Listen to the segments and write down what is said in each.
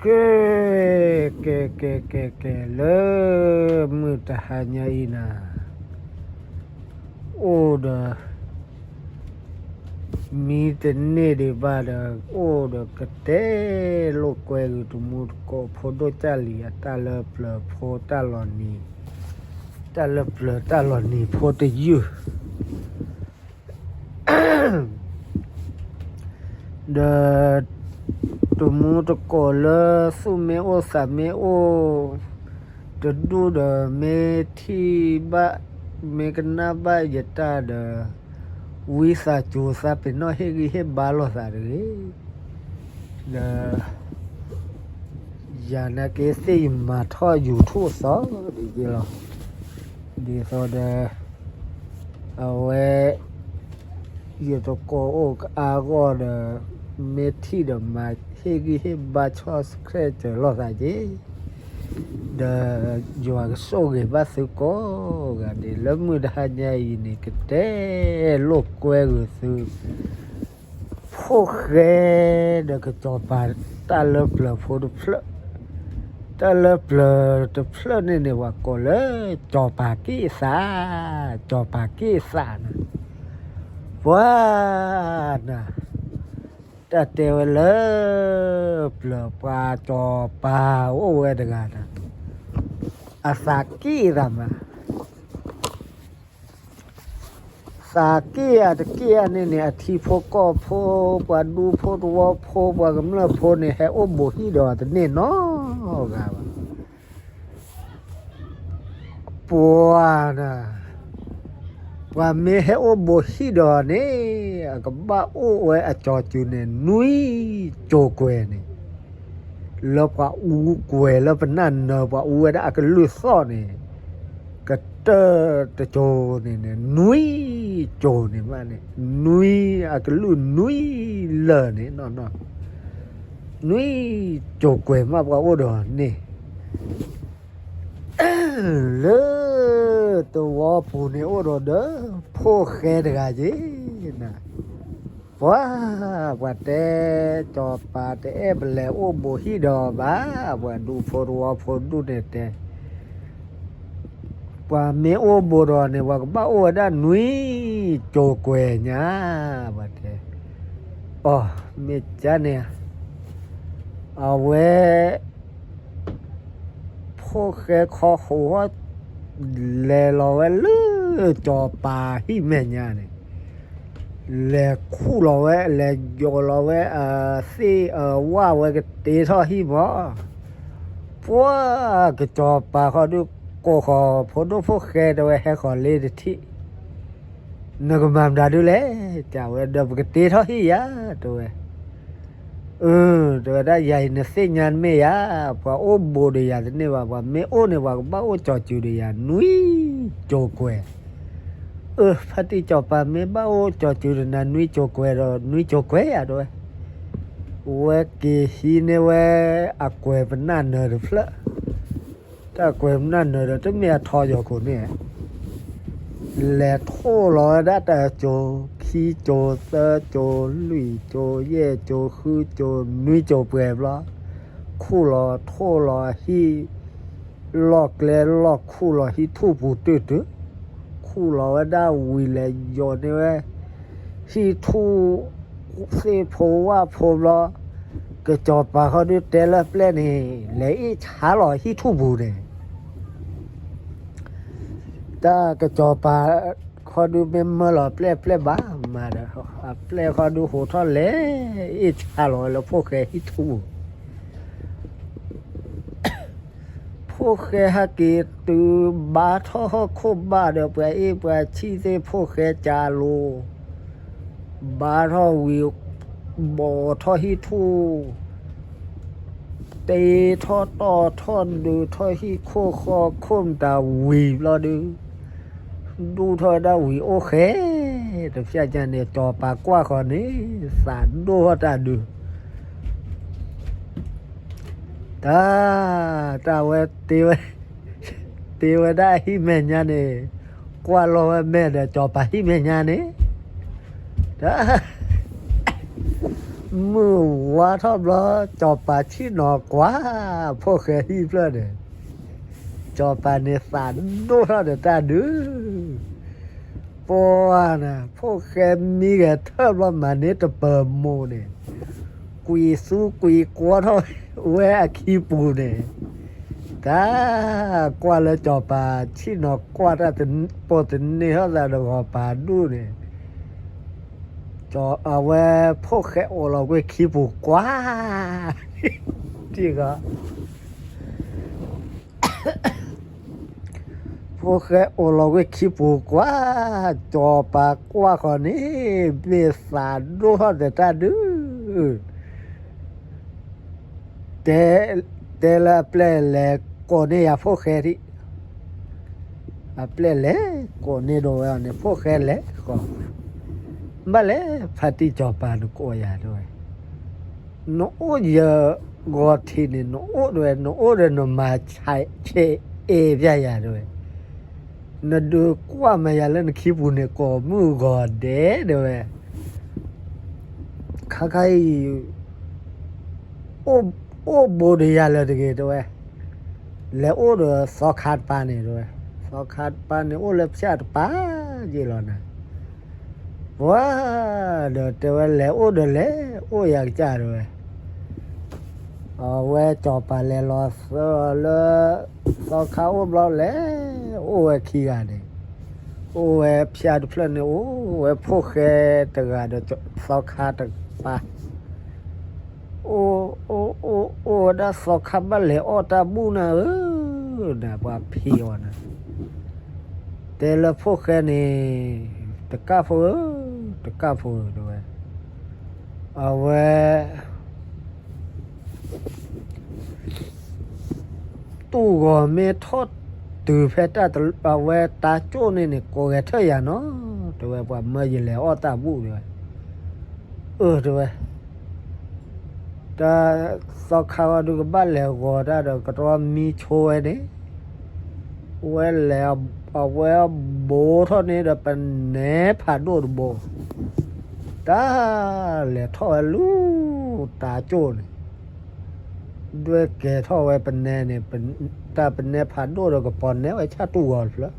ကဲ ကဲ ကဲ ကဲ ကဲ လၢမုၢ်တဟါညါအံၤနၤ အိၣ်ဒီး မံတန့ၢ်ဒံးဘၣ်ဒီး အိၣ်ဒီးကတဲလိာ်ကွဲဂ့ၤ တမူတကိးဖိဒိၣ်ကၢ်လံၤ အတၢ်လၢပျၢၤဖိတၢ်လီၤနံၤ တၢ်လၢပျၢၤတၢ်လီၤနံၤဖိတယုၢ် ဒီး တမူတကိးလၢသူၣ်မ့ၢ်အိၣ်သးမ့ၢ်အိၣ် တဒူၣ်ဒီး မ့ၢ်ထံၣ်ဘၣ် မ့ၢ်ကနၣ်ဘၣ်ယတၢ်ဒီး ဝံသးစူၤသးပ့ၤနီၣ်ဟ့ၣ်ဂံၢ်ဟ့ၣ်ဘါလိာ်သးတဂ့ၤ ဒီး ယၤနာ်က့သ့ၣ်ယမၤထီၣ် YouTube အသီဒ်က့လီၤ. ဒ်သိးဒီး အဝဲ ယတကိးအိၣ်ကအါဂီၢ်ဒီး မ့ၢ်ထံၣ်ဒီးမၤဟ့ၣ်ဂံၢ်ဟ့ၣ်ဘါဆီၣ်ဆှဲးစၢၤလိာ်သးက့ၤ ဒီးယွၤကဆိၣ်ဂ့ၤဘၣ်သုကိးဂၤဒဲး လၢမုၢ်တဟါညါအံၤန့ၣ် ကတဲလိာ်ကွဲဂ့ၤသု ဖိၣ်ဃဲဒီးကစီၤပၤ တၢ်လၢပျၢၤဖိတဖျၢၣ် တၢ်လၢပျၢၤတဖျၢၣ်န့ၣ်န့ၣ် ပှၤကိးလၢ စီၤပၤက့ၣ်သး စီၤပၤက့ၣ်သးနၤ ပှၤနၤ တၢ်တဲဝဲလၢ ပျၢၤပှၤစီၤပၤအိၣ်ဝဲတဂၤနၤ အသးက့ၣ်သးမး သးက့ၣ်အတက့ၣ်အန့ၣ်န့ၣ် အထံဖိကီၢ်ဖိ ပှၤဒူဖိတဝီဖိ ပှၤကမျၢၢ်ဖိန့ၣ် ဟဲအိၣ်ဘူးဟံၣ်ဒီးတန့ၢ်နီတဂၤဘၣ် ပှၤနၤ ပှၤမ့ၢ်ဟဲအိၣ်ဘူးဟံၣ်ဒီးန့ၣ် အကဘၣ်အိၣ်ဝဲအစီၤစုၤန့ၣ် နွံစိၤကွဲၤန့ၣ် လၢပှၤအူကွဲၤလၢပနၢ်နၢၤ ပှၤအူဝဲဒၣ်အကလုၢ်သီၣ်န့ၣ် ကတၢၢ်တစိၤန့ၣ်န့ၣ် နွံစိၤန့ၣ်မးန့ၣ် နွံအကလုၢ်နွံလၢာ်န့ၣ် နွံစိၤကွဲၤမးပှၤအိၣ်ဒီးန့ၣ် လၢတဝီပူၤန့ၣ်အိၣ်ဒီးဒီး ဖိၣ်ဃဲတဂၤက့ၤနၤ ပှၤ ပှၤတဲ စီၤပၤတအဲၣ်ပလဲၤအိၣ်ဘူးဟံၣ်ဒီးဘၣ် ပှၤဒူဖိတဝီဖိဒူၣ်န့ၣ်တဲ ပှၤမ့ၢ်အိၣ်ဘူးဒီးန့ၣ် ပှၤကဘၣ်အိၣ်ဝဲဒၣ်နွံစိၤကွဲၤညါ ပှၤတဲ အီၤ မ့ၢ်ကန့ၣ် အဝဲ ဖိၣ်ဃဲခီဃိး လဲၤလီၤဝဲလၢစီၤပၤဟံၣ်မဲာ်ညါန့ၣ် လဲၤခူၣ်လီၤဝဲ လဲၤယိးလီၤဝဲ အသ့ၣ်အဝၣ်ဝဲကတ့ထီၣ်ဟံၣ်မး ပှၤကစီၤပၤဃီဒုး ကိးဃီၤဖိဒိၣ်ဖိၣ်ဃဲတဲဝဲ ဟဲဃီၤလ့တထံၣ် နကမၤမတၤဒုးလဲၣ် တဲဝဲ ဒီးပကတ့ထီၣ်ဟံၣ်ယၤ တဲဝဲ အၢ တဲဝဲဒၣ် ယၤအံၤနသ့ၣ်ညါတမ့ၢ်ယၤ ပှၤအိၣ်ဘူးဒီးယၤတန့ၢ်ဘၣ် ပှၤမ့ၢ်အိၣ်န့ၣ် ပှၤကဘၣ်အိၣ်စီၤစုၤဒီးယၤ နွံစိၤကွဲၤ အၢ ဖါတံၢ်စီၤပၤမ့ၢ်ဘၣ်အိၣ်စီၤစုၤဒီးနၤ နွံစိၤကွဲၤဒီး နွံစိၤကွဲၤယၤ တဲဝဲ ဝဲက့ၤဟံးန့ၢ်ဝဲ အကွဲၤပနၢ်နၢၤတဖျၢၣ် တၢ်ကွဲၤပနၢ်နၢၤဒီး တမ့ၢ်အထီယီၤခိၣ်န့ၣ် လဲၤထိၣ်လီၤဝဲဒၣ်တၢ်စိၤ ခံစိၤ သၢစိၤ လွံၢ်စိၤ ယဲၢ်စိၤ ဃုစိၤ နွံစိၤပှဲၤဘျီ ခူၣ်လီၤထိၣ်လီၤဟံၣ် လီၢ်ကျဲလီၢ်ခူၣ်လီၤဟံၣ်ထူၣ်ပူၤတုၤတုၤ ခူၣ်လီၤဝဲဒၣ်ဝံၤလဲၤယိးန့ၢ်ဝဲ ဟံၣ်ထူၣ်သ့ၣ်ဖိဝၣ်ဖိဘျီ ကစီၤပၤဃီဒုးတဲလၢပျဲၢ်န့ၣ် လဲၤအ့ၣ်ဆါလီၤဟံၣ်ထူၣ်ပူၤန့ၣ် တၢ်ကစီၤပၤ ခီဒုးမ့ၢ်မၢလီၤပျဲၢ်ပျဲၢ်ဘၣ်မးဒီး အပျဲၢ်ဃီဒုးဟိးထီၣ်လဲၤအ့ၣ်ဆါလီၤဝဲလၢဖိၣ်ဃဲဟံၣ်ထူၣ်ပူၤ ဖိၣ်ဃဲဟဲက့ၤတုၤဘါထီၣ်ဟီၣ်ခိၣ်ဘၣ်ဒီး ပှၤအ့ၣ်ပှၤဆံၣ်သ့ၣ်ဖိၣ်ဃဲကၢလိၤ ဘါထီၣ်ဝံၤ ဘီၣ်ထီၣ်ဟံၣ်ထူၣ် တ့ထီၣ်တီၢ်ထီၣ်ဒုးထီၣ်ဟံၣ်ခိၣ်ဃီခိၣ်မတၤဝံၤဘျီဒုး ဒူၣ်ထီၣ်ဝဲဒၣ်ဝံၤအိၣ်ဃဲ တဖျၢၣ်ညါန့ၣ် စီၤပၤကွၢ်ဃီန့ၣ် သးဒိၣ်ထီၣ်တၢ်ဒုး တၢ် တၢ်ဝဲ တ့ဝဲဒၣ်ဟံၣ်မဲာ်ညါန့ၣ် ကွၢ်လီၤဝဲမဲာ်ဒီးစီၤပၤဟံၣ်မဲာ်ညါန့ၣ် တၢ် မုၢ်ဝါထီၣ်ဘျီ, စီၤပၤဆ့ၣ်နီၤကွၢ် ဖိၣ်ဃဲဟံၣ်ဖျၢၣ်န့ၣ်, စီၤပၤန့ၣ်သးဒိၣ်ထီၣ်ဒီးတၢ်ဒုး, ပှၤနၤ ဖိၣ်ဃဲမံဂဲၤထၢၣ်ဘျီမၤန့ၢ်တပၢၤမိၢ်န့ၣ်, ကွံာ်သူကွံာ်ကွီထီၣ်ဝဲအခံပူၤန့ၣ်, တၢ်ကွၢ်လၢစီၤပၤဆ့ၣ်နီၤကွၢ်တၢ်ပိာ်တန့ၢ်ထီၣ်သးဒီးဂီၤပၤဒူၣ်န့ၣ် အဝဲဖိၣ်ဃဲအိၣ်လီၤကွံာ်ခံပူၤကွၢ်, တံၢ်ဃီ, ဖိၣ်ဃဲအိၣ်လီၤကွံာ်ခံပူၤကွၢ်, စီၤပၤကွၢ်ဃီၤန့ၣ် မ့ၢ်သးဒိၣ်ထီၣ်ဒီးတၢ်ဒုး တဲ, တဲလၢအပျဲၢ်လဲၤကိးန့ၢ်ယၤဖိၣ်ဃဲဒံး, အပျဲၢ်လဲၤကိးန့ၢ်ဒီးဝဲအီၤန့ၣ် ဖိၣ်ဃဲလဲၤဃီၤ, ဘၣ်လဲၣ် ဖါတံၢ်စီၤပၤ နကိးယၤတဲဝဲ, နအိၣ်ယဂီၤထံးန့ၣ် နအိၣ်တဲဝဲ, နအိၣ်ဒီးနမၤဆဲးအဲၣ်ပျၢ်ယၤတဲဝဲ, နဒုးကွၢ်မၤယၤလၢနခံပူၤန့ၣ် ကိးမုၢ်ဂီၤဒဲးတဲဝဲ ခါခါအံၤ အိၣ်ဘိးဒီးယၤလၢၤတဂ့ၤတဲဝဲ, လဲၤအိၣ်ဒီးသီခါတပၤန့ၣ်တဲဝဲ, သီခါတပၤန့ၣ်အိၣ်လၢဖၠၣ်တပၤယ့ၢ်လီၤနၤ, ပှၤဒီးတဲဝဲ လဲၤအိၣ်ဒီးလဲၤအိၣ်ယၤကစၢ်တဲဝဲ, အဝဲစီၤပၤလဲၤလီၤသၢလၢ သီခါအိၣ်ဘျီလဲၤအိၣ်ဝဲခံဂၤန့ၣ်, အိၣ်ဝဲဖၠၣ်တဖျၢၣ်န့ၣ် အိၣ်ဝဲဖိၣ်ဃဲတဂၤဒီးသီခါတပၤ, အိၣ်, အိၣ်, အိၣ်, အိၣ်ဝဲဒၣ်သီခါဘၣ်လဲၤအီၣ်တၢ်ဘူၣ်နၤဧၢ, နပှၤဖံးအီၤနၤ, တဲလၢဖိၣ်ဃဲန့ၣ်, တကၣ်ဖိဧၢ, တကၣ်ဖိဧၢတဲဝဲ, အဝဲ တူၢ်ဂီၤမ့ၢ်ထီၣ်တုၤဖဲတၢ်တ, အဝဲတၢ်ကၠိၣ်န့ၣ်န့ၣ် ကိးဂဲၤထၢၣ်ယၤနီၤ, တဲဝဲပှၤမၢယလဲၤအီၣ်တၢ်ဘူၣ်တဲဝဲ, အၢတဲဝဲ, တၢ်သီခါဝဲဒုးကဘၣ်လဲၤဂီၤတၢ်ဒီး ကတြီမံဆိဝဲန့ၣ်, ဝဲလဲၤ, အဝဲဘိးထီၣ်န့ၣ်ဒီးပနဲဖးဒိၣ်တဘိ, တၢ်လဲၤထီၣ်ဝဲလူၤတၢ်ကၠိၣ်န့ၣ်, ဒွဲၣ်ကဲၤထီၣ်ဝဲပနဲန့ၣ်, တၢ်ပနဲဖးဒိၣ်ဒီးကပီၤနဲဝဲဆၣ်တူၢ်ဂီၤ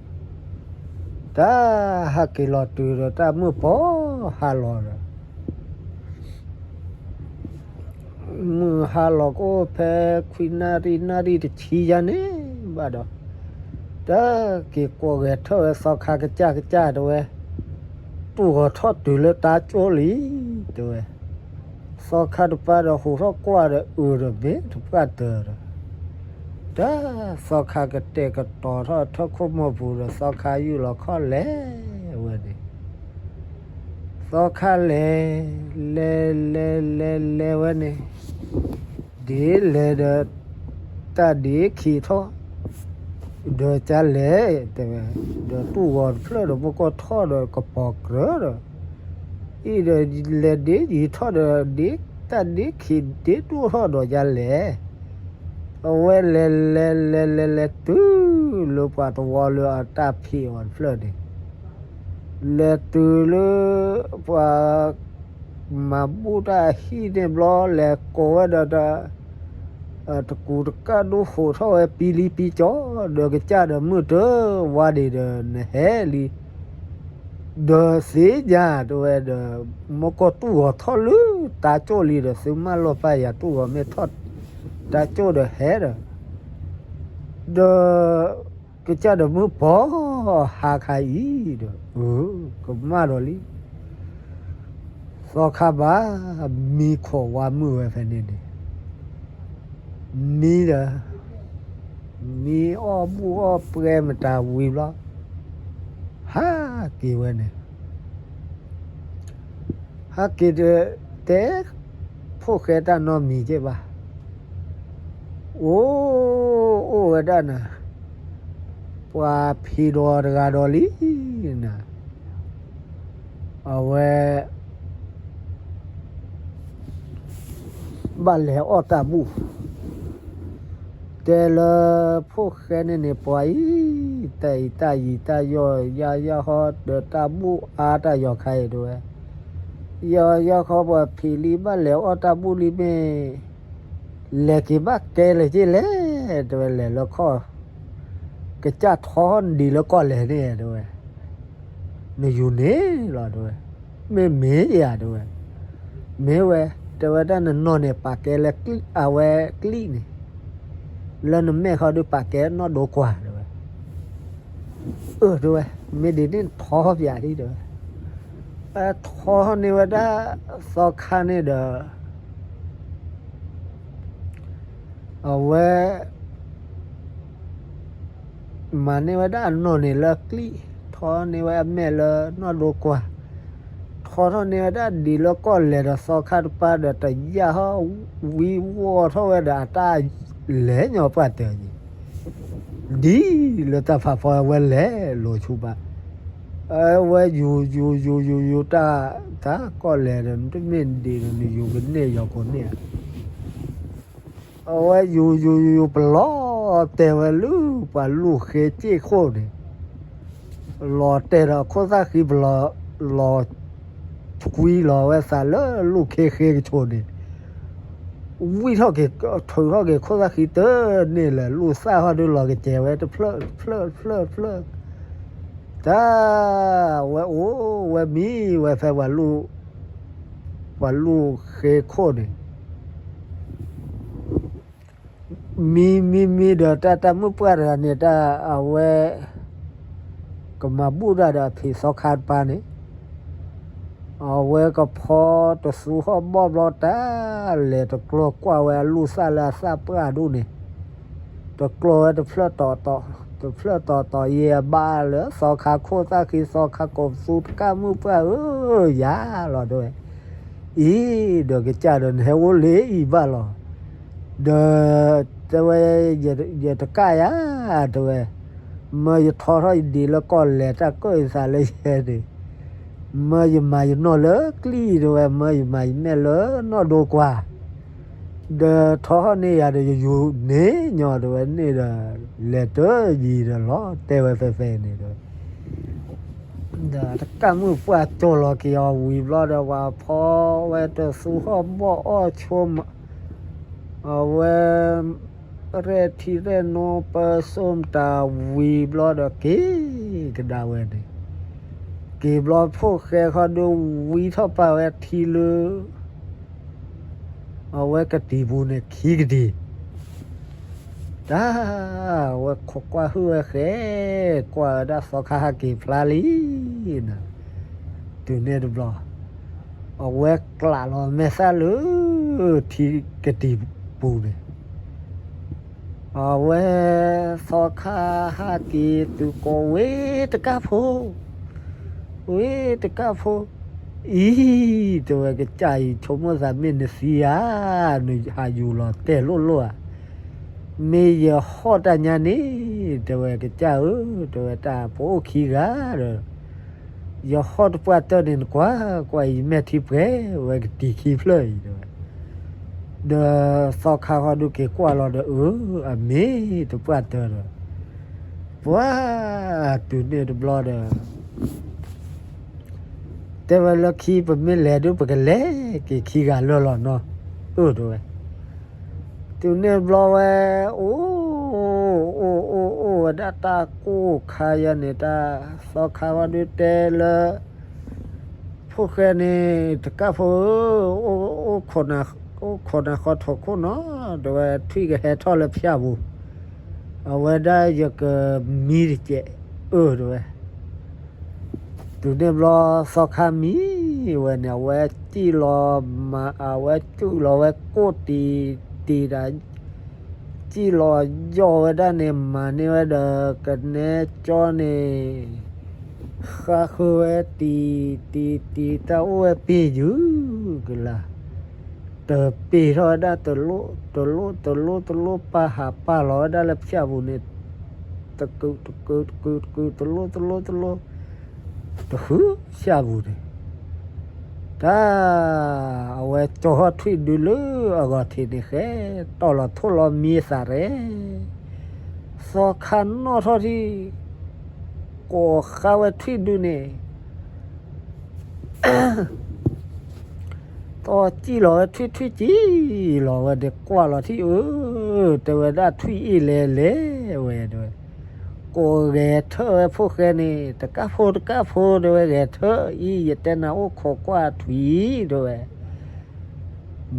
တဖျၢၣ်, တၢ်ဟးက့ၤလီၤတုၤဒီးတၢ်မုၢ်ပီၤဟါလီၤဒီး မုၢ်ဟါလီၤကအိၣ်ဖဲခွံနၣ်ရံၣ် နၣ်ရံၣ်တဆံယါန့ၣ်ဘၣ်ဒီး, တၢ်က့ၤကိးဂဲၤထၢၣ်ဝဲသီခါကစၢ်ကစၢ်တဲဝဲ, တူၢ်ဂီၤထီၣ်တုၤလၢတၢ်ကၠိၣ်လံတဲဝဲ, သီခါတပၤဒီးဟူးထီၣ်ကွၢ်ဒီးအုးဒီးမ့ၢ်တပှၢ်တၢၢ်ဒီး, တၢ်သီခါကတဲာ်ကတီၤထီၣ်ထၢၣ်ခိၣ်မိၢ်ပူၤဒီး သီခါယုၢ်လီၤခီၣ်လဲၤဝဲန့ၣ် သီခါလဲၤ, လဲၤလဲၤလဲၤလဲၤဝဲန့ၣ်, ဒ်လဲၤဒီး, တၢ်ဒ်ခံးထီၣ်, ဒီးကလဲၤ, တဲဝဲ, ဒီးတူၢ်ဂီၤတဖျၢၣ်ဒီးမုၢ်ကီၢ်ထီၣ်ဒီးကပီၤကြၢးဒီး, အံၤဒီးလဲၤဒ်ယံၤထီၣ်ဒီး, တၢ်ဒ်ခံးဒ်တူၢ်ထီၣ်ဒီးကလဲၤ အဝဲလဲၤလဲၤလဲၤလဲၤလဲၤတုၤလၢပှၤတဝီလၢအတၢ်ဖံးအီၤတဖျၢၣ်န့ၣ်, လဲၤတုၤလၢပှၤမၤဘူၣ်တၢ်ဟံၣ်န့ၣ်ဘျီ လဲၤကိးဝဲဒီး တကူးတကၣ်ဒိၣ်ဟူးထီၣ်ဝဲပံလံပံကၠီ, ဒီးကစၢ်ဒီးမုၢ်တဝါဒံးဒီးနဟဲလံ ဒီးသ့ၣ်ညါတဲဝဲဒီး, မုၢ်ကီၢ်တူၢ်ဂီၤထီၣ်လၢတၢ်ကၠိၣ်လံဒီး သုမၢလီၤပာ်ယၤတူၢ်ဂီၤမ့ၢ်ထီၣ်တၢ်ကၠိၣ်ဒီးဟဲဒီး, ဒီးကစၢ်ဒီးမုၢ်ပီၤဟါခါအံၤ, ဒီးအကမၣ်ဒီးလံ သီခါဘၣ်မံခိးဝါမုၢ်ဝဲဖဲန့ၣ်န့ၣ်, မံဒီး, မံအီၣ်ဘူၣ်အီၣ်ပှဲၤမတၤဝံၤဘျီ, ဟးက့ၤဝဲန့ၣ်, ဟးက့ၤဒီး, တဲ, ဖိၣ်ဃဲတၢ်နီတမံၤက့ဘၣ်, အိၣ်, အိၣ်ဝဲဒၣ်နၤ, ပှၤဖံးဒီးတဂၤဒီးလံနၤ, အဝဲ ဘၣ်လဲၤအီၣ်တၢ်ဘူၣ်, တဲလၢဖိၣ်ဃဲန့ၣ်န့ၣ် ပှၤအံၤ, တၢ်အံၤတၢ်ယံၤတၢ်ယီၢ်ယါယါဟီဒီးတၢ်ဘူၣ်အါတၢ်ယီၤခါအံၤတဲဝဲ, ယီၤယီၤခီပှၤဖံးလံ ဘၣ်လဲၤအီၣ်တၢ်ဘူၣ်လံမ့ၢ် လဲၤက့ၤဘၣ်ကဲလၢာ်က့လဲၣ် တဲဝဲ လဲၤလၢခီၣ် ကစၢ်ထီနဒံးလၢကီၢ်လဲၢ်န့ၣ် တဲဝဲ နယူၤန့ၣ်လီၤ တဲဝဲ မ့ၢ်မ့ၢ်ယၤ တဲဝဲ မ့ၢ်ဝဲ တဲဝဲဒၣ် နနီၢ်န့ၣ် ပာ်ကဲလၢ အဝဲကျံၣ်န့ၣ် လၢနမဲာ်ခီဒုး ပာ်ကဲနီၢ်ဒိကွၢ် တဲဝဲ အၢ တဲဝဲ မ့ၢ်ဒ်န့ၣ်ထီၣ်ပၠးလံ တဲဝဲ ထီၣ်န့ၢ်ဝဲဒၣ် သီခါန့ၣ်ဒီး အဝဲ မၤန့ၢ်ဝဲဒၣ်အနီၢ်န့ၣ်လၢကျံၣ် ထီန့ၢ်ဝဲအမဲာ်လၢနီၢ်ဒိကွၢ် ထီထီၣ်န့ၢ်ဝဲဒၣ်ဒံးလၢကီၢ်လဲၢ်ဒီး သီခါတပၤဒီး တယာ်ဟီၣ်ဝံဝီၢ်ထီၣ်ဝဲဒီး အတၢ်လဲၤညီပှၢ်တၢၢ်န့ၣ် ဒ်လၢတၢ်ဖးဖီ အဝဲလဲၤလိာ်ဆူဘၣ် အဝဲယူၤယူၤယူၤယူၤယူၤတၢ် တၢ်ကီၢ်လဲၢ်ဒီး တမ့ၢ်ဒ်န့ၣ် နယူၤကန့ၢ်ယီၤကိးန့ၢ်ဧါ အဝဲယူၤယူၤယူၤယူၤ ပလီၤတဲာ်ဝဲလၢပှၤလူၢ်ဃ့က့ၢ်ခိၣ်န့ၣ် လီၤတဲာ်ဒီးခိၣ်သၣ်ဃံပလီၤ လီၤကွံလီၤဝဲသးလၢလူၢ်ခ့ဃ့ကဆိးန့ၣ် ဝံၣ်ထီၣ်က့ၤ ထုးထီၣ်က့ၤခိၣ်သၣ်ဃံတန့ၢ်လၢၤ လူၢ်သၣ်ဟီဒုးလီၤကစဲၤဝဲတဖျၢၣ်တဖျၢၣ်တဖျၢၣ်တဖျၢၣ် တၢ် ဝဲအိၣ်ဝဲမံဝဲဖဲပှၤလူၢ် ပှၤလူၢ်ဃ့ခိၣ်န့ၣ် မံမံမံဒီး တၢ်တၢ်မုၣ်ပှၢ်တဂၤန့ၣ် တၢ်အဝဲ ကမၤဘူၣ်တၢ်ဒီးအဖံးသီခါတပၤန့ၣ် အဝဲကဖီတသူဟီၣ်ဘီၣ်ဘျီ တၢ်လဲၤတကျီကွၢ်ဝဲအလူၢ်သၣ်လၢအသၣ်ပှၢ်ဒိၣ်န့ၣ် တကျီဝဲတဖျၢၣ်တီၤတီၤ တဖျၢၣ်တီၤတီၤ ယဲအဘၣ်လၢသီခါခိၣ်သၣ်ဃံ သီခါကိးပသူ တကၢ်မုၣ်ပှၢ်ဧၢ ယၤလီၤတဲဝဲ အံၤ ဒီးကစၢ်ဒီး နဟဲအိၣ်လၢအံၤဘၣ်လီၤ ဒီး တဲဝဲ ယတကၣ်ယၤ တဲဝဲ မၢယထီထီၣ်ယဒံးလၢကီၢ်လဲၢ် တၢ်ကၢၣ်ယသးလၢယဲန့ၣ် မၢယမၤယနီၢ်လၢကျံၣ် တဲဝဲ မၢယမၤယမဲာ်လၢနီၢ်ဒိကွၢ် ဒီးထီထီၣ်န့ၢ်ယၤဒီး ယယူၤန့ၢ်ညီ တဲဝဲန့ၣ်ဒီး လဲၤတယံၤဒီးလီၤ တဲဝဲဖဲဖဲန့ၣ်ဒီး ဒီးတကၢ်မုၣ်ပှၢ်ကၠီၤလီၤက့ၤအီၤဝံၤဘျီဒီး ပှၤဖီဝဲတသူဟီၣ်ဘီၣ်အီၣ်ဆိ အဝဲ ရဲၣ်ထံရဲၣ်နိ ပၢစိၣ်မတၤဝံၤဘျီဒီး က့ၤကဒါဝဲန့ၣ် က့ၤဘျီဖိၣ်ဃဲခီဒုး ဝံထီၣ်ပာ်ဝဲထံလၢ အဝဲကတံၤပူၤန့ၣ်ခံကတံၤ တၢ် အဝဲခိးကွၢ်ဟုၣ်ဝဲဃဲ ကွၢ်ဝဲဒၣ်သီခါဟးက့ၤဖျါလံ တုၤန့ၣ်တဘျီ အဝဲကျးလီၤမဲာ်သၣ်လၢ ထံကတံၤပူၤန့ၣ် အဝဲ သီခါဟးက့ၤတုၤကိးဝ့ၢ်တကၢ်ဖိ ဝ့ၢ်တကၢ်ဖိ အံၤ တဲဝဲကစၢ်အံၤ ဆိကမိၣ်သးမ့ၢ်နသံဧါ နဟးယူၤလီၤတဲာ်လိၣ်လိၣ်ဧါ မ့ၢ်ယဟီၣ်တၢ်ညါန့ၣ် တဲဝဲကစၢ်ဧၢ တဲဝဲတၢ်ပအိၣ်ခံဂၤဒီး ယဟီၣ်တပှၢ်တၢၢ်န့ၣ် နကွၢ်ကွၢ်အံၤ ယမဲာ်ထံပှဲၤဝဲကတံၤခံဖျၢၣ်အံၤ တဲဝဲ ဒီးသီခါဃီဒုးက့ၤကွၢ်လီၤဒီး အၢ အမ့ၢ်တပှၢ်တၢၢ်ဒီး ပှၤ တုၤန့ၣ်တဘျီဒီး တဲဝဲလၢခံ ပမ့ၢ်လဲၤဒုး ပကလဲၤက့ၤခံဂၤလၢာ်လီၤနီၤ အၢ တဲဝဲ တုၤန့ၣ်တဘျီဝဲ အိၣ် အိၣ် အိၣ် အိၣ်ဝဲဒၣ်တၢ်ကိၢ်ခါယဲန့ၣ် တၢ်သီခါဝဲဒုးတဲလၢ ဖိၣ်ဃဲန့ၣ် တကၢ်ဖိဧၢ အိၣ်ခိးနၤဃီထိးခိၣ်နီၤ တဲဝဲ ထွံၣ်ကဟဲထီၣ်လၢဖၠၣ်ပူၤ အဝဲဒၣ်ယကမံတစဲး အၢ တဲဝဲ တုၤန့ၣ်ဘျီ သီခါမံဝဲန့ၣ် အဝဲစံၣ်လီၤမၤ အဝဲစူၣ်လီၤဝဲကိၣ်တံၤတံၤဒီး စံၣ်လီၤယီၢ်ဝဲဒၣ်န့ၣ် မၤန့ၢ်ဝဲဒီး ကနဲကၠီန့ၣ် ဃါဃၢဝဲတံၤတံၤတံၤ တၢ်အိၣ်ဝဲပ့ၢ်ယုၢ်ကလာ် တပ့ၢ်ထီၣ်ဝဲဒၣ်တလိၣ် တလိၣ် တလိၣ် တလိၣ် ပာ်ဟးပာ်လီၤဝဲဒၣ်လၢဖၠၣ်ပူၤန့ၣ် တကုး တကုး တကုး တကုး တလိၣ် တလိၣ် တလိၣ် တဃုဖၠၣ်ပူၤန့ၣ် တၢ် အဝဲကၠီၤဟီၣ်ထွံၣ်ဒုလၢအဂီၤထံးန့ၣ် ဃဲတီၢ်လီၤထိၣ်လီၤမံအသးရဲ သီခါနီၣ်ထီၣ်ထံ ကိးဃါဝဲထွံၣ်ဒုန့ၣ် အ တီၢ်စံၣ်လီၤဝဲထွံၣ်ထွံၣ်စံၣ်လီၤဝဲ ဒဲးကွၢ်လီၤထံၣ်အၢ, တဲဝဲဒၣ်ထွံၣ်အ့ၣ်လဲၤလဲၤဝဲတဲဝဲ, ကိးဂဲၤထၢၣ်ဝဲဖိၣ်ဃဲန့ၣ် တကၣ်ဖိတကၣ်ဖိတဲဝဲ ဂဲၤထၢၣ်အံၤ ယတဲနၤအိၣ်ခိးကွၢ်ထွံၣ်တဲဝဲ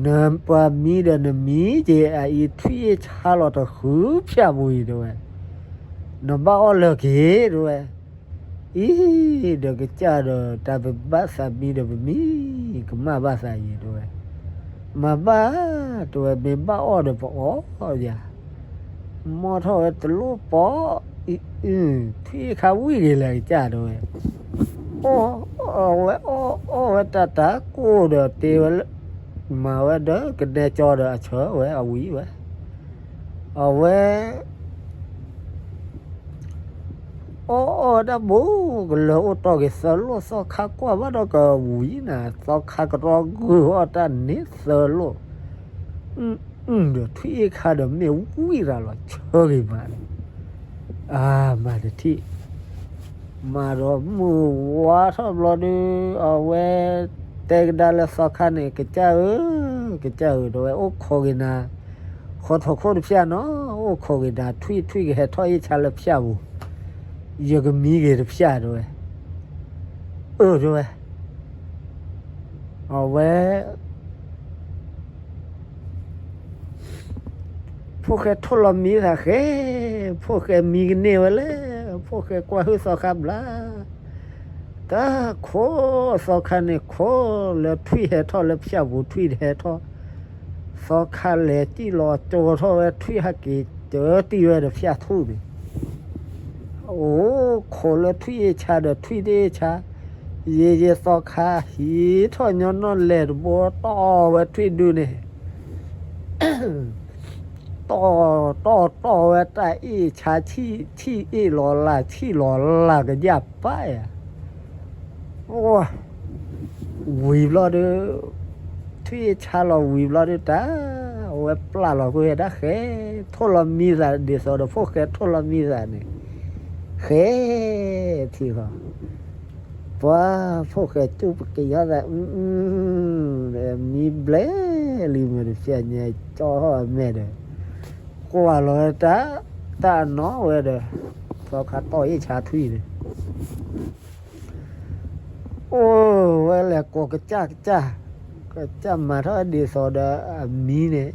နပှၤမံဒီးနမံက့ၤအအံၤ ထွံၣ်အ့ၣ်ဆါလီၤတဃုဖၠၣ်ပူၤအံၤတဲဝဲ, နဘၣ်အီၣ်လၢက့ၤတဲဝဲ, အံၤဒီးကစၢ်ဒီး တၢ်ပဘၣ်သးမံဒီးပမံ, ကမၣ်ဘၣ်သးအံၤတဲဝဲ, မၤဘၣ်တဲဝဲ မ့ၢ်ဘၣ်အီၣ်ဒီးပအီၣ်ယၤ, မီၢ်ထီၣ်ဝဲတလိၣ်ပီ, ထွံၣ်အ့ၣ်ခါဝံၣ်က့ၤလဲၤကစၢ်တဲဝဲ အီၣ်ဝဲအီၣ်အီၣ်ဝဲတၢ်တၢ်ကိၢ်ဒီးတ့ဝဲလၢ, မၤဝဲဒီးကနဲကၠီဒီးအဆၢဝဲအဝံၣ်ဝဲ, အဝဲ အီၣ်အီၣ်ဝဲဒၣ်ဘိ, ကလၢၤအိၣ်တီၢ်က့ၤသၢလိၣ် သီခါကွၢ်ဘၣ်ဒီးကဝံၤနၤ, သီခါကတီၢ်ဂုာ်အီၣ်တၢ်န့ၣ်သၢလိၣ်, ဒီးထွံၣ်အ့ၣ်ခါဒီးမ့ၢ်ဝံၣ်ရၤလီၤဆၢဂ့ၤမးန့ၣ်, အမၤတထံၣ် မၤဒီးမုၢ်ဝါထီၣ်ဘျီဒုး အဝဲတဲကဒါလၢသီခါန့ၣ် ကစၢ်ဧၢ, ကစၢ်ဧၢ တဲဝဲ အိၣ်ခိးက့ၤနၤ, ဃီထီၣ်ခိၣ်တဖၠၣ်နီၤ, အိၣ်ခိးက့ၤနၤ ထွံၣ်ထွံၣ်ကဟဲထီၣ်အ့ၣ်ဆါလၢဖၠၣ်ပူၤ, ယကမံက့ၤတဖၠၣ်တဲဝဲ, အၢ တဲဝဲ, အဝဲ ဖိၣ်ဃဲထိၣ်လီၤမံသးဃဲ, ဖိၣ်ဃဲမံကန့ၢ်ဝဲလဲၣ်, ဖိၣ်ဃဲကွၢ်ဟုၣ်သီခါဘျါ, တၢ်ခိးသီခါန့ၣ်ခိးလၢထွံၣ်ဟဲထီၣ်လၢဖၠၣ်ပူၤထွံၣ်တဟဲထီၣ်, သီခါလဲၤစံၣ်လီၤကၠီထီၣ်ဝဲထွံၣ်ဟဲက့ၤစၢတံၢ်ဝဲဒီးဖၠၣ်ထူၣ်န့ၣ် အိၣ်ခိးလၢထွံၣ်အ့ၣ်ဆါဒီးထွံၣ်တအ့ၣ်ဆါ, ယယသီခါဟံးထီၣ်ညီနီၢ်လဲၤတဘိတီၢ်ဝဲထွံၣ်ဒုန့ၣ်, တီၢ်တီၢ်တီၢ်ဝဲတၢ်အ့ၣ်ဆါ, ဆံၣ်အ့ၣ်လီၤလၢ်ဆံၣ်လီၤလၢ်ကယၢ်ပာ်ယၤ ဝံၤဘျီဒီး, ထွံၣ်အ့ၣ်ဆါလီၤဝံၤဘျီဒီးတၢ်, အဝဲပျၢ်လီၤကွံာ်ဝဲဒၣ်ဃဲ, ထိၣ်လီၤမံသးဒ်သိးဒီးဖိၣ်ဃဲထိၣ်လီၤမံသးန့ၣ်, ဃဲ, ထံၣ်ဃီ, ပှၤဖိၣ်ဃဲစူၢ်ပကယီၤသး, မံဘျဲလံမ့ၢ်တဖျဲညါကၠီဟီၣ်အမဲာ်ဒီး, ကွၢ်လီၤဝဲတၢ်, တၢ်အနီၢ်ဝဲဒီး, သီခါတီၢ်အ့ၣ်ဆါထွံၣ်န့ၣ် အိၣ်ဝဲလဲၤကိးကစၢ်ကစၢ်, ကစၢ်မၤထီၣ်ဒ်သိးဒီးအမံန့ၣ်,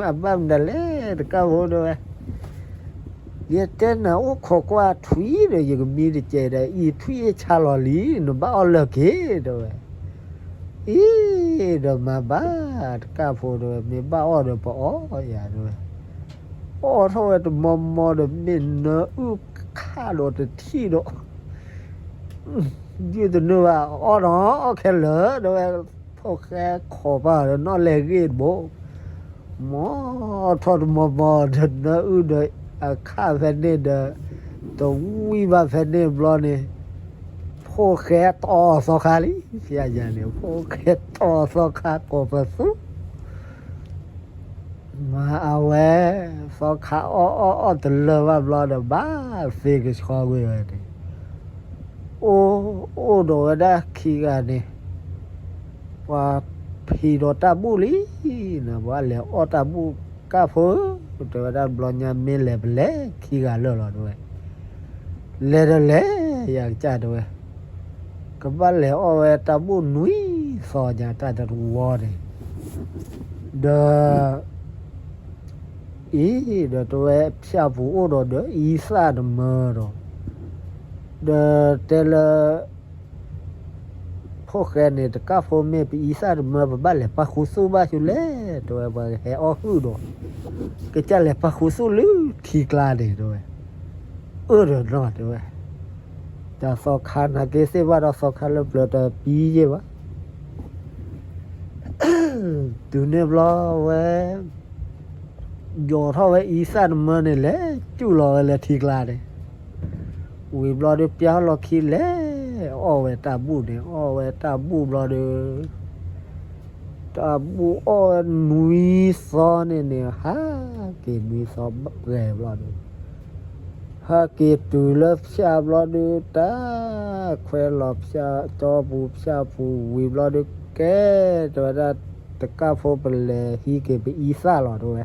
အဘၣ်မနုၤလဲၣ်တကၢ်ဖိတဲဝဲ, ယတဲနၤအိၣ်ခိးကွၢ်ထွံၣ်ဒီး ယကမံတကဲးဒီး အံၤထွံၣ်အ့ၣ်ဆါလီၤလံ, နဘၣ်အီၣ်လၢက့ၤတဲဝဲ, အံၤ, ဒီးမၤဘၣ်တကၢ်ဖိတဲဝဲ, မ့ၢ်ဘၣ်အီၣ်ဒီးပအီၣ်ယၤတဲဝဲ, အီၣ်ထီၣ်ဝဲတမီမီဒီး မ့ၢ်နၢအုၣ်ခးဒီးတထံၣ်ဒီး ဒုၣ်တနုာ်ဘၣ် အီၣ်နီၤအီၣ်ခဲလၢာ်တဲဝဲ, ဖိၣ်ဃဲခိးပာ်ဒီးနီၢ်လဲၤဂ့ၢ်တဘိ, မီထီၣ်တမီမီဒီးနၢအုၣ်ဒီးအခးဖဲန့ၣ်ဒီး, တဝံၣ်ဘၣ်ဖဲန့ၣ်ဘျီန့ၣ်, ဖိၣ်ဃဲတီၢ်သီခါလံ, ဖဲညါန့ၣ် ဖိၣ်ဃဲတီၢ်သီခါကိးပသူ မၤအဝဲ, သီခါအီၣ်အီၣ်အီၣ်တလၢာ်ဘၣ်ဘျီဒီး ဘၣ်သ့ကဆှီကွံာ်ဝဲန့ၣ်, အိၣ်, အိၣ်ဒီးဝဲဒၣ်ခံဂၤန့ၣ်, ပှၤဖံးဒီးတၢ်ဘူၣ်လံ, နဘၣ်လဲၤအီၣ်တၢ်ဘူၣ်ကၢ်ဖိဧၢ, တဲဝဲဒၣ်ဘျီညါမ့ၢ်လဲၤပလဲၤခံဂၤလၢာ်လီၤတဲဝဲ လဲၤဒီးလဲၤယၤကစၢ်တဲဝဲ, ကဘၣ်လဲၤအီၣ်ဝဲတၢ်ဘူၣ်နွံသီညါတၢ်တဝီန့ၣ်, ဒီး, အံၤ, ဒီးတဲဝဲဖၠၣ်ပူၤအိၣ်ဒီးဒီးအံသၣ်တမၢဒီး, ဒီးတဲလၢ ဖိၣ်ဃဲန့ၣ် တကၢ်ဖိမ့ၢ်ပအံသၣ်တမၢ ပဘၣ်လဲၤပာ်ဃူသူၣ်ဘၣ်ဆူလဲၣ်, တဲဝဲပှၤကဟဲအီၣ်ဟုၣ်ဒီး, ကစၢ်လဲၤပာ်ဃူသူၣ်လၢထံကျါန့ၣ်တဲဝဲ, အၢၣ်ဒီးနီၢ်တဲဝဲ, တၢ်သီခါနာ်က့သ့ၣ်ဘၣ်ဒီးသီခါလၢပျၢၤတပံယဲၢ်ဘၣ် တုၤန့ၣ်ဘျီဝဲ, ယီၤထီၣ်ဝဲအံသၣ်တမၢန့ၣ် လဲၤစူၢ်လီၤဝဲလၢထံကျါန့ၣ်, ဝံၤဘျီဒီးပျၢ်လီၢ်ခံလဲၤအီၣ်ဝဲတၢ်ဘူၣ်န့ၣ်, အီၣ်ဝဲတၢ်ဘူၣ်ဘျီဒီး, တၢ်ဘူၣ်အီၣ်ဝဲနွံသီန့ၣ်န့ၣ် ဟးက့ၤနွံသီပှဲၤဘျီဒီး ဟဲက့ၤတုၤလၢဖၠၣ်ဘျီဒုး တၢ်ခွဲးလီၤဖၠၣ်ကၠီပူၤ ဖၠၣ်ပူၤဝံၤဘျီဒုး ကဲ တဲဝဲဒၣ် တကၣ်ဖိပလဲၤဟံးက့ၤပအံသၣ်လီၤ တဲဝဲ.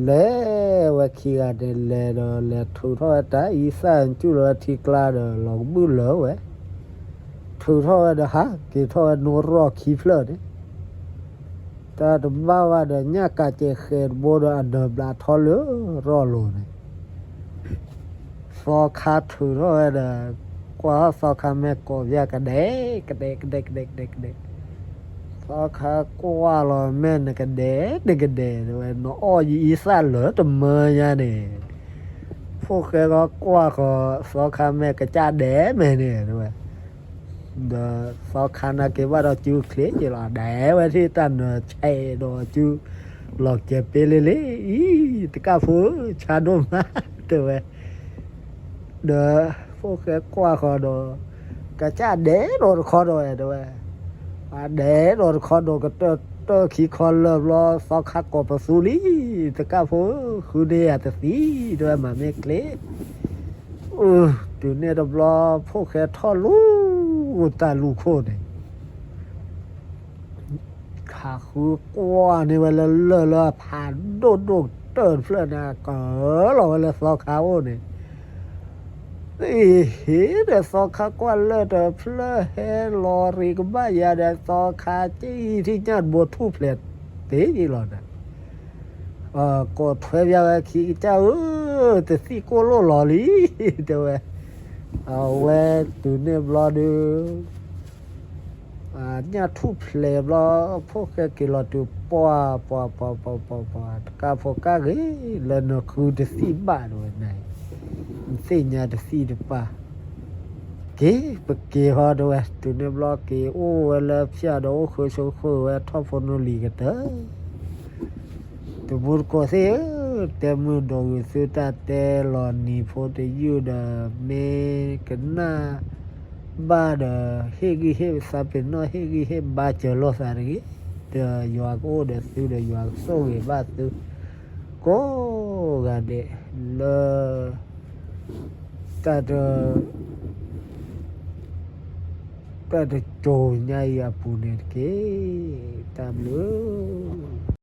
လဲၤဝဲခံဂၤန့ၣ် လဲၤဒီးလဲၤထုးထီၣ်ဝဲတၢ်အံသၣ် ကၠူၣ်လီၤဝဲထံကျါဒီး လီၤကဘုၣ်လၢာ်ဝဲ, ထုးထီၣ်ဝဲဒီး ဟးက့ၤထီၣ်ဝဲ နိရီၣ်ခံဖျၢၣ်န့ၣ် တၢ်တဘၣ်ဘၣ်ဒီး ညၣ်ကးကဲးဃဲးတဘိဒီး အနၢၤဘျးထီလၢရီၣ်လိၤန့ၣ်, သီခါထုးထီၣ်ဝဲဒီး ကွၢ်သီခါမဲာ်ကိးပၠၣ် ကဒဲကဒဲကဒဲကဒဲကဒဲကဒဲ, သီခါကွၢ်လီၤမဲာ် နကဒဲနကဒဲ တဲဝဲ, နအီၣ်ယအံသၣ်လၢာ်တမၢညါန့ၣ်, ဖိၣ်ဃဲဃီကွၢ်ဃီ သီခါမဲာ် ကစၢ်ဒဲမဲာ်န့ၣ် တဲဝဲ. ဒီးသီခါနာ်က့ၤဘၣ်ဒီး ကၠူချ့က့ၤလီၤ ဒဲဝဲ ထံၣ်တၢ်နၢၤဆဲးဒီးကၠူ လီၤကဲၤပ့လ့လ့ အံၤ တကၣ်ဖိဧၢ ဆါဒိၣ်မး တဲဝဲ. ဒီးဖိၣ်ဃဲကွၢ်ဃီဒီး ကစၢ်ဒဲဒီးတခီဒီး တဲဝဲ, အဒဲဒီးတခီဒီး ကတၢၢ်ခံခီလၢာ်ဘျီ သီခါကိးပသူလံ, တကၣ်ဖိဧၢ ဃုန့ၢ်ယၤတသံ တဲဝဲ မၤမ့ၢ်ချ့. တုၤန့ၣ်တဘျီ ဖိၣ်ဃဲထီၣ်လူၤတၢ်လူၤခိၣ်န့ၣ် ဟးဃုကွၢ်န့ၢ်ဝဲလၢလၢၢ်လၢအဖးဒိၣ်ဒိၣ်ကတၢၢ်တဖျၢၣ်န့ၣ် ကၢလီၤဝဲလၢသီခါအိၣ်န့ၣ်, အ့ဟ့ဒီး သီခါကွၢ်လၢၢ်တဖျၢၣ် ဟဲလီၤရံးကဘၣ်ယၤဒီး သီခါကံထံၣ်ညၣ်တဘိ ထူၣ်ဖျဲးတ့ၢ်လီၤဒီး ကိးထွဲပၠၣ်ဝဲ ခံကစၢ်ဧၢ, တသံၣ်ကိၢ်လိၣ်လီၤလံ တဲဝဲ. အဝဲတုၤန့ၣ်ဘျီဒုး ညၣ်ထူၣ်ဖျဲးဘျီ ဖိၣ်ဃဲက့ၤလီၤတုၤ ပှၤပှၤပှၤပှၤပှၤပှၤ တကၣ်ဖိကၢ်ဂ့ၤ လၢနဃုတသံၣ်ဘၣ် တဲဝဲန့ၣ်, နသ့ၣ်ညါတသံၣ်တပၢ် က့ၤပက့ၤဟီ တဲဝဲ. တုၤန့ၣ်ဘျီက့ၤအိၣ်ဝဲလၢဖၠၣ်ဒီး အိၣ်ဃုဆိဃုဝဲ ထီၣ်ဖိနီၢ်လံၤကတၢၢ် တမူတကိးသ့ၣ်ဧၢ, တဲမုၢ်ဒီးဂုာ်သုတၢ်တဲလီၤနံၤဖိတယုၢ်ဒီး မ့ၢ်ကနၣ်ဘၣ်ဒီး ဟ့ၣ်ဂံၢ်ဟ့ၣ်ဘါ သးပ့ၤနီၣ် ဟ့ၣ်ဂံၢ်ဟ့ၣ်ဘါစၢၤလိာ်သးတဂ့ၤ, ဒီးယွၤကအိၣ်ဒီးသုဒီး ယွၤကဆိၣ်ဂ့ၤဘၣ်သု ကိးဂၤဒဲးလၢ တၢ်တ တၢ်တကိၤညါအံၤအပူၤန့ၣ်တက့ၢ်. တၢ်ဘျုး